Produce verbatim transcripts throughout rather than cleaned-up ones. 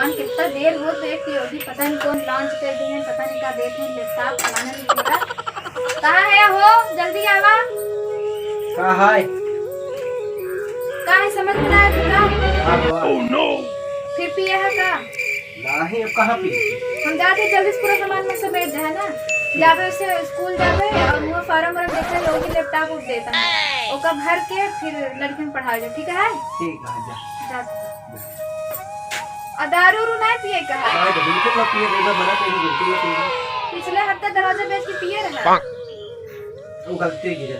दुकान कितना देर हो, देख के अभी पता नहीं कौन लॉन्च कर दिए हैं, पता नहीं का देख हैं, लैपटॉप चलाने नहीं होगा। कहाँ है हो? जल्दी आवा। का है? का है, समझ में ना आया का? हाँ, हाँ। फिर पिए है का? नहीं, अब कहाँ पी? हम जाते जल्दी से पूरा सामान में समेट दे है ना, जाबे से स्कूल जाबे और वो फार्म वार्म देखे लोग लैपटॉप उठ देता है, ओका भर के फिर लड़की में पढ़ावे जाए, ठीक है? ठीक है, जा। जा। आ दारू उरू नहीं पिए का है? नहीं, तो बिल्कुल ना पिए, एक बार मना करी, बिल्कुल ना पिए। पिछले हफ्ता दरवाजा बेच के पिए रहा। वो गलती की है।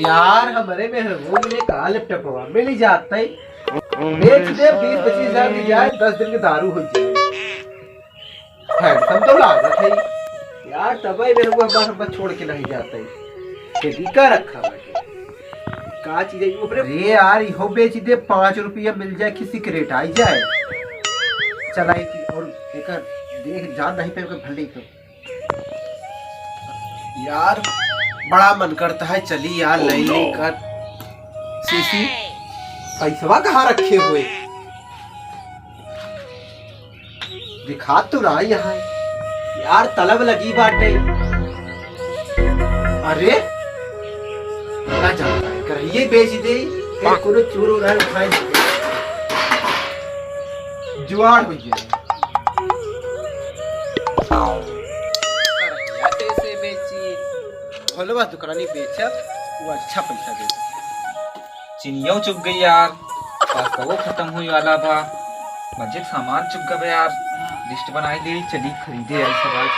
यार, हमरे मेहरबून में का लैपटॉपवा मिल जात है। बेच दे, बीस पच्चीस हजार की जाए, दस दिन के दारू हो जाए। हैंडसम तो लागत है। यार, तबे मेरे को हमार, हमार छोड़ के नहीं जाता है। ये भी का रखा बाटे? का चीज है ये ऊपर? अरे यार, इहो बेच दे, पाँच रुपया मिल जाए कि सिगरेट आई जाए। चलाई की और एकर देख जान नहीं पे भले तो। यार, बड़ा मन करता है, चली यार, ले ले कर। सीसी, पैसवा कहाँ रखे हुए? दिखा तो रहा यहाँ। यार, तलब लगी बाटे। अरे, ना जाता है, करहिए बेच दे, कहीं कोनो चोर उड़ा उठाए। जुआड़ हो गया। करहिया कैसे बेची? खोलवा दुकानी बेचब, वो अच्छा पैसा देता। चीनियो चुक गई यार, पास्तवो खतम होई वाला बा, मजे के सामान चुक गबे यार। लिस्ट बनाई ले, चली खरीदे आई सब आज।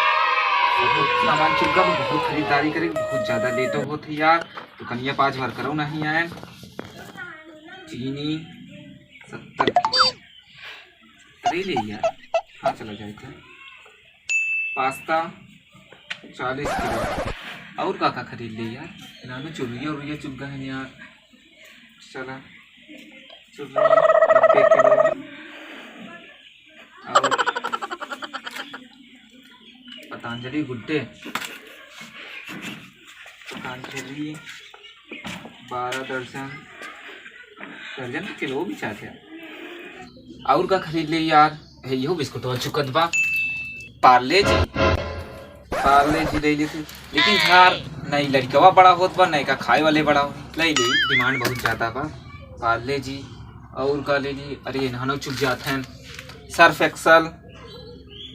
बहुत सामान चुक गबे, बहुत खरीदारी करे, बहुत ज्यादा लेट होत है यार। दुकनिया पाँच बार करो नहीं आए। चीनी सत्तर की। खरीद ले यार, हाँ चला जाए तो। पास्ता चालीस किलो। और का का खरीद ले यार? इन्होंने चुरिया उरिया चुग गए हैं यार। चला, चुरिया नब्बे किलो। और पतंजलि गुड्डे, पतंजलि बारह दर्जन, दर्जन के किलो भी चाहते हैं। और का खरीद ले यार? हे, इहो बिस्कुटवा चुकत बा। पार्ले जी, पार्ले जी ले लेते, लेकिन यार, नहीं, लड़कवा बड़ा होत बा, नहीं का खाए वाले बड़ा हो, ले ले, डिमांड बहुत ज्यादा बा। पार्ले जी, और का ले ली? अरे, इन्हानो चुक जात हैं, सर्फ एक्सल।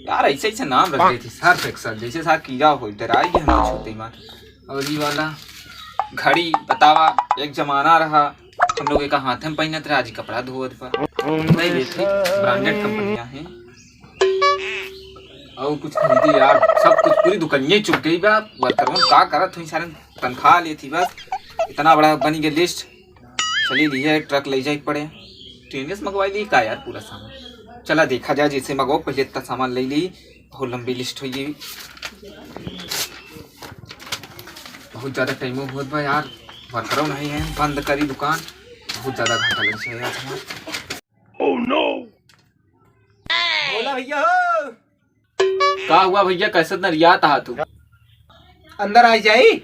यार, ऐसे ऐसे नाम रख देती, सर्फ एक्सल, जैसे सार कीड़ा हो, डराई के हम छूते मार। और ये वाला घड़ी, बतावा, एक जमाना रहा, हम लोग एक हाथ में पहनत रहे, आज कपड़ा धोवत बा। नहीं लेते, ब्रांडेड कंपनियां हैं। और कुछ खरीदी यार, सब कुछ पूरी दुकानिये चुक गई बा। वर्करवन का करत हुई, सारे तनख्वाह लेती बस। इतना बड़ा बनी गया लिस्ट। चली ली है, ट्रक ले जाए पड़े। ट्रेन से मंगवाई ली का यार पूरा सामान? चला देखा जाए, जैसे मंगाओ, पहले इतना सामान ले ली। बहुत लंबी लिस्ट हुई है, बहुत ज्यादा टाइम बहुत बा यार। वर्करो नहीं है, बंद करी दुकान, बहुत ज्यादा घाटा लग जाए यार हमार। Oh no! बोला भैया हो। का हुआ भैया, कैसे नरियात हा तू? अंदर आ जाई।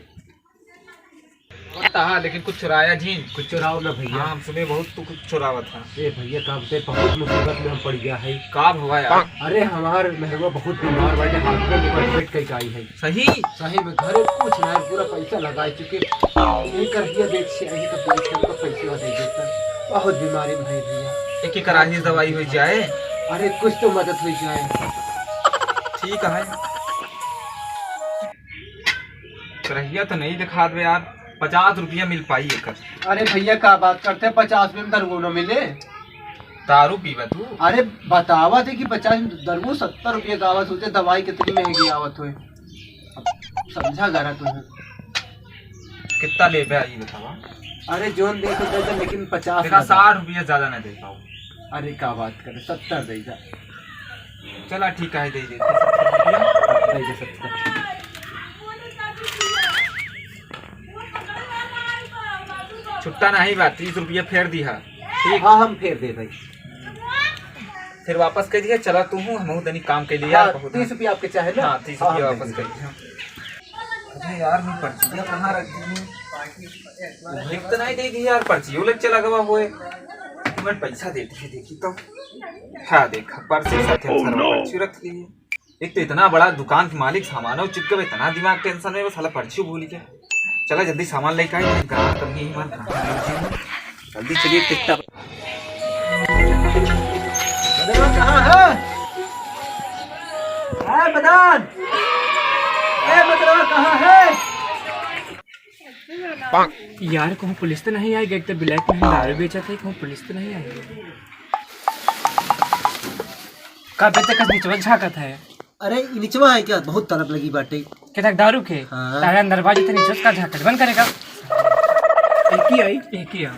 हाँ, लेकिन कुछ चुराया जी? कुछ चुराओ ना भैया। हाँ, हम सुने बहुत तू कुछ चुरावत हा। ए भैया, का बताए, बहुत मुसीबत में हम पड़ गया है। का हुआ यार? अरे, हमार मेहरवा बहुत बीमार बाटे, हॉस्पिटल में एडमिट करके आई है। सही? सही में, घरे कुछ ना है, पूरा पैसा लगा चुके। यही कर दिया, देख से आई तो पूरा सबका पैसा दे देता। बहुत बीमारी में है भैया। एक एक कराही दवाई हो जाए। अरे, कुछ तो मदद हो जाए। ठीक है। करहिया तो नहीं दिखात बे यार, पचास रुपया मिल पाई एकर। अरे भैया, का बात करते हैं, पचास में दरुओ न मिले? दारू पीबा तू? अरे बतावा थे कि पचास में दरुओ, सत्तर रुपया का आवत होते, दवाई कितनी महंगी आवत होए। अब समझा गरा तुम्हें। कितना लेबे आई बतावा? अरे जोन दे तो दे दे, लेकिन पचास देखा, ना दे। साठ रुपया ज्यादा ना दे पाओ। अरे का बात करे, सत्तर दे जा। चला ठीक है, दे देते। दे दे सत्तर। छुट्टा नहीं बा, तीस रुपया फेर दिहा। ठीक। हाँ, हम फेर दे भाई। फिर वापस कर दिया, चला तू हूँ, हम तनी काम के लिए यार, हाँ, बहुत तीस रुपया आपके चाहे ना? हाँ, तीस हाँ, रुपया हम वापस दे कर दिया। अरे यार, मैं पर्चिया कहाँ रख दी? लिख तो नहीं दे दी यार, पर्चियों लग चला गवा हुए। मैं पैसा देती है, देखी तो। हाँ, देखा, पर्स के साथ हम सारा पर्ची रख ली। एक तो इतना बड़ा दुकान के मालिक, सामानो चिपके, इतना दिमाग tension में, बस साला पर्ची भूल गया। चला जल्दी सामान लेके आई, ग्राहक कम ही हमारे ग्राहक नहीं जी। जल्दी चलिए, कितना बदलवा कहाँ है? ए बदन! ए बदलवा कहाँ है? यार, कहूँ पुलिस तो नहीं आई, एक तो black में हम दारू बेचत है, कहूँ पुलिस तो नहीं आई। का बेटे का निचवा झाँकत है? अरे, ई निचवा है क्या? बहुत तलब लगी बाटे। के तक दारू के? हाँ। तारे अंदर बाजी तो निचवा का झाँकत बंद करेगा। एक ही आई। एक ही आई।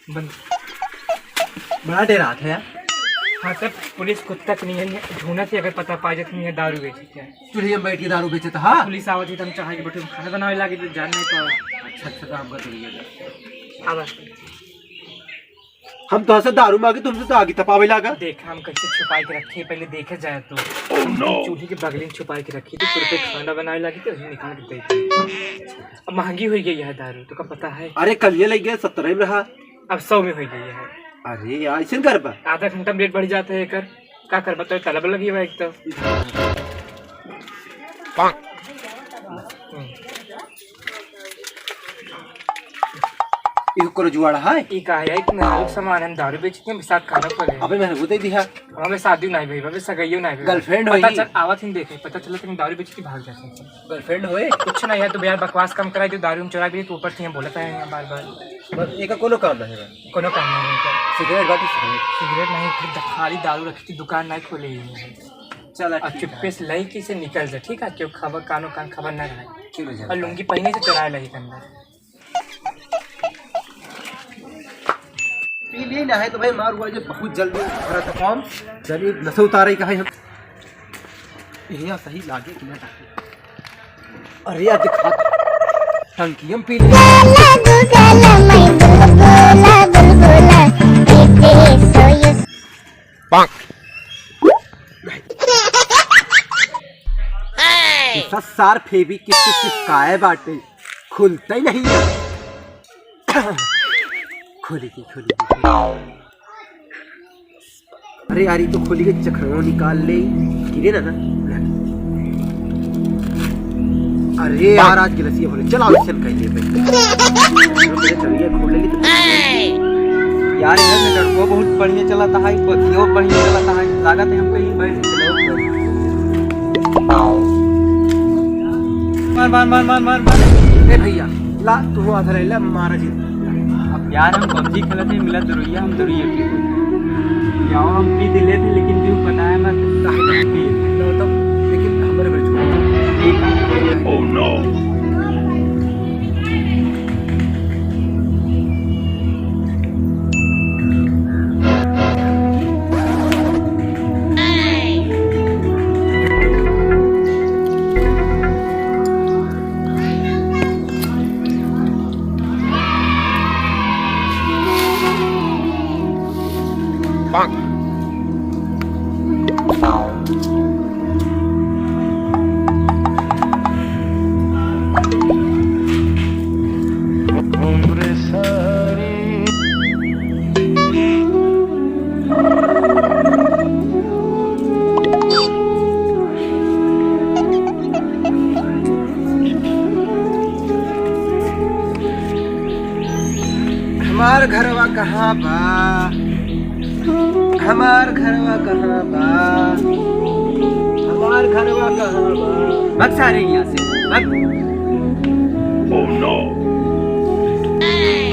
बंद। बड़ा डेरात है यार। हाँ सर, पुलिस कुत्ता के नहीं है, झूना से अगर पता पा जाते नहीं है, दारू बेचते हैं। चूल्हे में बैठ के दारू बेचत हा? पुलिस आवत ही तो हम चाहे कि बैठे खाना बनावे लागे तो जान नहीं पावे। अच्छा, अच्छा, काम कर रही है। हाँ बस। हम तो से दारू मांगे, तुमसे तो आगी तपावे लागा। देख, हम कैसे छुपाई के रखे, पहले देखे जाए तो। Oh, no! चूल्हे के बगल में छुपाई के रखी थी, तुरंते खाना बनावे लागे तो वही निकाल के दे दी। अब महंगी हो गई है दारू, तो का पता है? अरे, कल ये लग गया, सत्तर में रहा। अब सौ में हो गई है। अरे यार, ऐसे कर बा। आधा घंटा में रेट बढ़ जाता है एकर, का कर बताओ, तलब लगी बा एक तो। हम्म। इहो कोनो जुआड़ है? ई का है, इतना सामान हम दारू बेचते हैं, साथ खाना पड़े। अबे मैंने वो दे दिया। हमें शादी नहीं भाई, अबे सगाइयो नहीं भाई। Girlfriend पता होई? चल, आवत ही देखे, पता चला तुम दारू बेच के भाग जाते हैं। Girlfriend होए? कुछ नहीं है, तू यार बकवास कम कराई, तू दारू में चुरा भी, तू ऊपर से हम बोलता है यहाँ बार बार। बस, एका कोनो काम नहीं है। कोनो काम नहीं है इनका। सिगरेट बाटी सिगरेट। सिगरेट नहीं, फिर द-, खाली दारू रखी थी, दुकान नहीं खोले ही है। चल, और ठीक चुप्पे है। से लई के से निकल जा, ठीक है? क्यों खबर, कानो कान खबर ना रहे। ठीक है, और लुंगी पहने से चुराए लगी के अंदर। पी ली ना है तो भाई, मार हुआ जो बहुत जल्दी भरा था फॉर्म। चलिए, नशा उतारे का है हम। यहाँ सही लागे कि ना लागे। अरे यार, दिखा। टंकी हम पी ली। दूसरा सार फेविक्विक से चिपकाए बाटे, खुलता ही नहीं है। खोली की, खोली की, खोली। अरे यार, ये तो खोली के चखरवा निकाल ले। गिरे ना, ना। अरे यार, आज गिलसिया बोले, चला, ऑडिशन कर ले भाई। मेरे चलिए खोल ले तो। यार, इधर से लड़को बहुत बढ़िया चला था, बतियो बढ़िया चला था, लागत है हम कहीं बैठ के चलो। मार, मार, मार, मार, मार, मार। ए भैया, ला, तू आधा रह ले, मारा जी। अब यार, हम पबजी खेलत है, मिला दरुइया, हम दरुइया पी। याओ, हम पी दिले थे, लेकिन तू बनाए मत, काहे ना पी। लो तो, लेकिन हमरे में छोड़। ठीक है। Oh no! हमार घरवा कहाँ बा? हमार घरवा कहाँ बा? हमार घरवा कहाँ बा? भाग सारे यहाँ से, भाग। Oh no!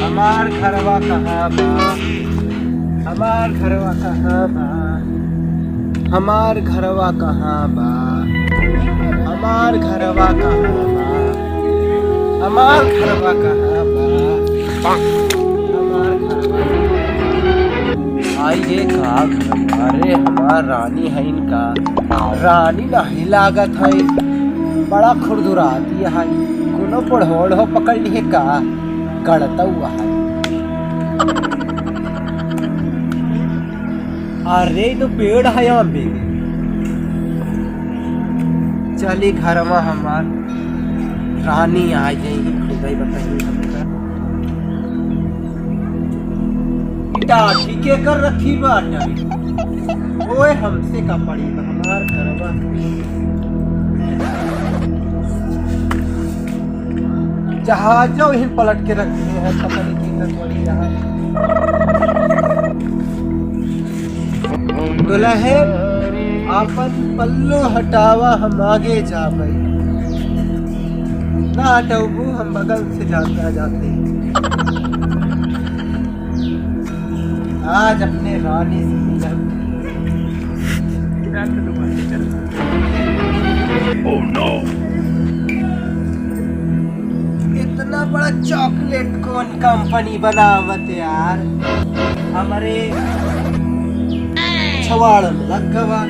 हमार घरवा कहाँ बा? हमार घरवा कहाँ बा? हमार घरवा कहाँ बा? हमार घरवा कहाँ बा? हमार घरवा कहाँ बा? हमार घरवा कहाँ बा? आई रे का घर, अरे हमार रानी है इनका, रानी नहीं लागत है, बड़ा खुरदुराती है, कोनो पढ़ोड़ हो पकड़ लिए का, गड़ता हुआ है। अरे, ई तो पेड़ है आम के। चली घरवा हमार, रानी आ जाई, खुदाई बताई हमका। लाठी के कर रखी बाटे। ओए, हमसे का पड़ी बा, हमार घरवा। जहाजो ही पलट के रख दिए हैं, पता नहीं कितना पड़ी रहा। दुल्हन, आपन पल्लू हटावा, हम आगे जाबे। ना हटौबू, हम बगल से जाता जाते। आज अपने रानी से मिलब। Oh no! इतना बड़ा चॉकलेट कौन कंपनी बनावत यार? हमरे छवाड़ में लग गवा,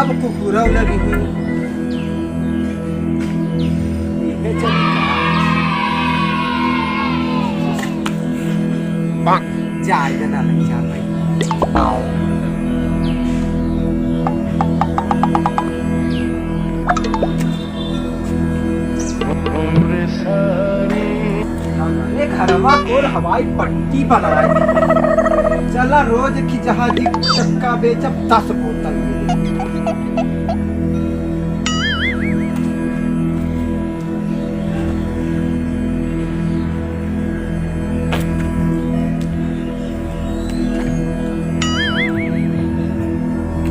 अब कुकुरौ लगी हुई। ये चली। जाए देना नहीं चाह भाई। हमरे घरवा को हवाई पट्टी बनाए दी। चला रोज की जहाजी चक्का बेचब दस बोतल।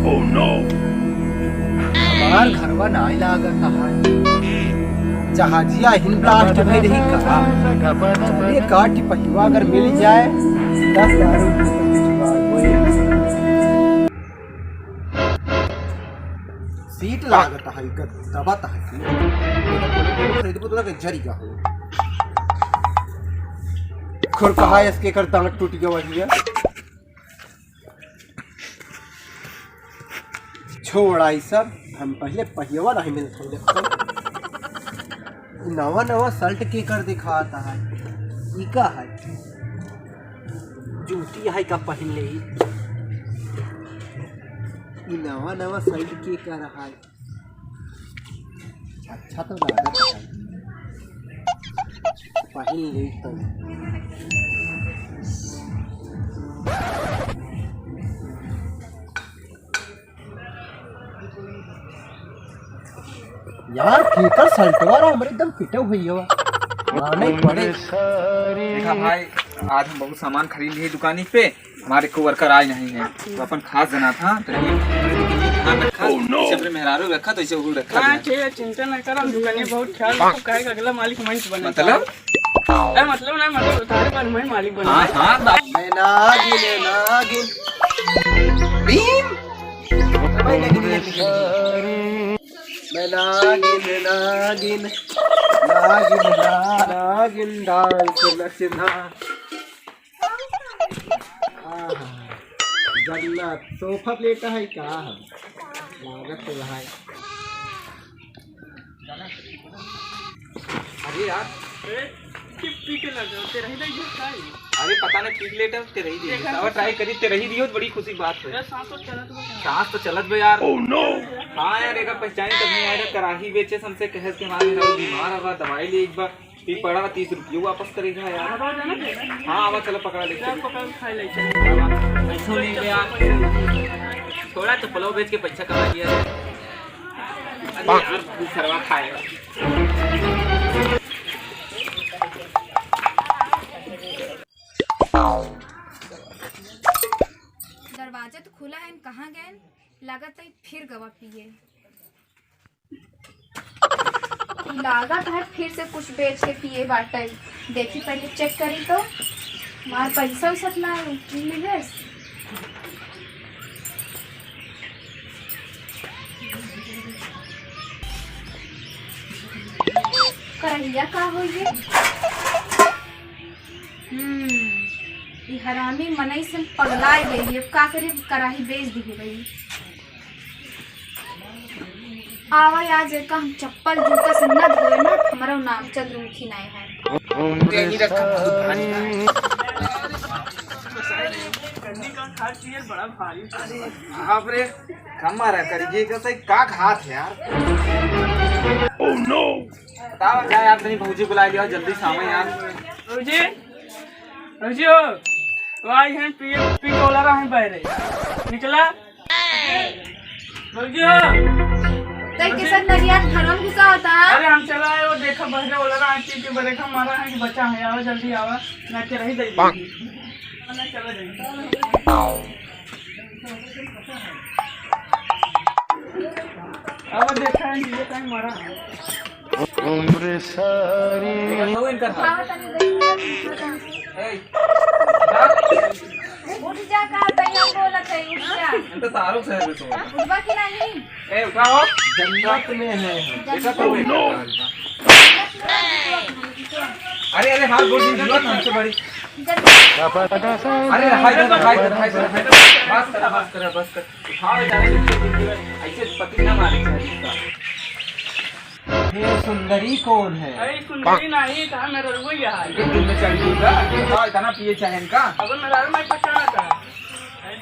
Oh no! हमार घरवा नाई लागत है। जहाजिया हिन ब्लास्ट भई रही कहा। चलिए काटी पहिवा अगर मिल जाए, दस हजार रुपये का जुगाड़ होए। सीट लागत है, इकर दबत है कि खरीदबो तो लगे जरी का हो। खुर कहा इसके कर दांत टूट गया भैया। छोड़ा ई सब, हम पहले पहियवा नहीं मिलत हई। नवा नवा शर्ट के कर दिखाता है, ई का है? जूती है का पहन ले? ई नवा नवा शर्ट के कर है? अच्छा तो लागत है। पहिन ले तो। यार, केकर शर्टवा रहा, हमरे एकदम फिटे हुई हो। हाँ, नहीं पड़े। देखा भाई, आज हम बहुत सामान खरीद लिए दुकानी पे, हमारे को वर्कर आए नहीं है, तो अपन खास जना था, तो ये ध्यान रखा, जैसे अपने मेहरारू रखा, तो इसे उहुल रखा हाँ, जाए। ठीक है, चिंता ना करो, हम दुकानिया बहुत ख्याल रखो, काहे का अगला मालिक मैं बना मतलब? अरे मतलब ना, मतलब तारे पर मैं मालिक बना हाँ, हाँ, बाप। मैं नागिन, नागिन। भीम। मैं नागिन, नागिन। मैं नागिन, नागिन। नागिन, ना-, नागिन dance नचना। आहा, जन्नत सोफा प्लेट है का? लागत तो है। अरे यार, अरे, कि पी के लग जाओ, तेरा ही नहीं है, का है? अरे पता नहीं, पी के लेटा, तेरा ही दियो। देखा अब तो try करी, तेरा ही दियो, बड़ी खुशी बात है। यार, सांस तो चलत बा। सांस तो चलत बा यार। Oh no! हाँ यार, एक पहचान तब नहीं आया, कराही बेचे, हमसे कहे के मारे, "रहो, बीमार हवा, दवाई ले एक बार।" ई पड़ा तीस रुपये वापस करेगा यार। हाँ, आवा, चलो, पकड़ा ले, चलो। पकड़ा, खा ले, चलो। पैसों ले गया। थोड़ा चप्पलों बेच के पैसा कमा लिया। अरे यार, सरवा खाएगा। दरवाजा तो खुला है, कहाँ गए? लागत है फिर गवा पिए। लागत है फिर से कुछ बेच के पिए बाटे। देखी पहले check करी तो, हमार पैसा उसा ना मिले। करहिया का होई ये? हम्म, ई हरामी मनई से पगला गई। अब का करी, कराही बेच दी भाई। आवा आज एका हम चप्पल जूता से न धोए ना, हमरा नाम चंद्रमुखी नाय है। तेरी रखा बहुत भारी है। बाप रे, कम मारा करिए, कैसे का घात है यार। Oh no! बताओ क्या यार, तनी भौजी बुला लिया, जल्दी से आवे यार। भौजी, भौजी हो। तो आई हैं, पी, पी के ओलरा हैं बहरे। निकला। जल्दी हो। तै किसन नरिया के घरवा में घुसा होता? अरे हम चला आए, वो देखा बहरे ओलरा हैं, पी के ब्रेक मारा है कि बचा है, आवा जल्दी आवा, ना के रही दे। ना चला जाए। अब देखा है, ये टाइम मारा है। उम्र सारी। देखा तो इनका था। ए, जा। उठ जा, का भैया बोलत है, उठ जा। इनका तारों से है, सो। उठबा कि नहीं? ए, उठाओ। जन्नत में है हम। जन्नत में। देखा तो इनका था। अरे, अरे, हाथ गोड़ दी, जुआ हमसे बड़ी। जन्नत। अरे, हाय, हाय, हाय, हाय, हाय। बस कर, बस कर, बस कर। उठाओ, जा रहे हैं। ऐसे पति ना मारे चाहिए इसका। ये सुंदरी कौन है? अरे, सुंदरी नहीं, कहाँ मेरा रुआ यहाँ है? ये दिन में चढ़ गई का? ये बताओ, इतना पिए चाहे इनका? अब मेरा रुआ मैं पछाड़ा था।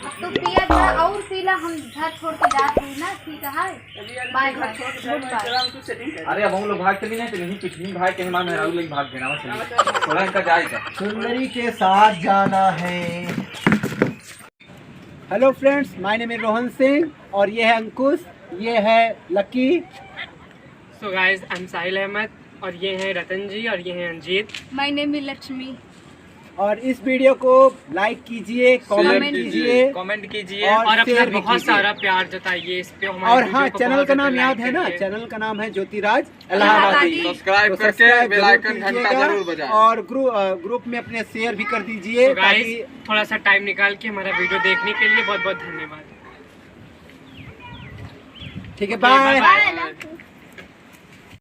अब तू पिया था और पीला, हम घर छोड़ के जात हई ना, ठीक है? चलिए, बाय, बाय। छोड़ के गुड बाय। चला, हम कुछ सेटिंग कर। अरे, अब हम लोग भाग चली ना, तो यहीं पिछली भाग के हमारे मेहरारू लेके भाग गए ना, बस। थोड़ा इनका जाएगा। सुंदरी के साथ जाना है। Hello friends, my name is रोहन सिंह और ये है अंकुश, ये है लकी। So guys, I'm साहिल अहमद और ये हैं रतन जी और ये हैं अंजीत। My name is लक्ष्मी। और इस वीडियो को लाइक कीजिए, कमेंट कीजिए, कमेंट कीजिए और और अपना शेयर भी बहुत कीजिए। सारा प्यार जताइए इस पे, हमारे और वीडियो हाँ, को चैनल बहुत का ज्यादा नाम लाइक याद है ना, करिए। चैनल का नाम है ज्योतिराज इलाहाबादी। इलाहाबादी। सब्सक्राइब तो करके सब्सक्राइब बेल जरूर आइकन घंटा कीजिएगा जरूर बजाएं। और ग्रु-, अ, ग्रुप में अपने शेयर भी कर दीजिए तो गाइस, ताकि थोड़ा सा टाइम निकाल के हमारा वीडियो देखने के लिए बहुत बहुत धन्यवाद। ठीक है, ओके, बाय। बाय।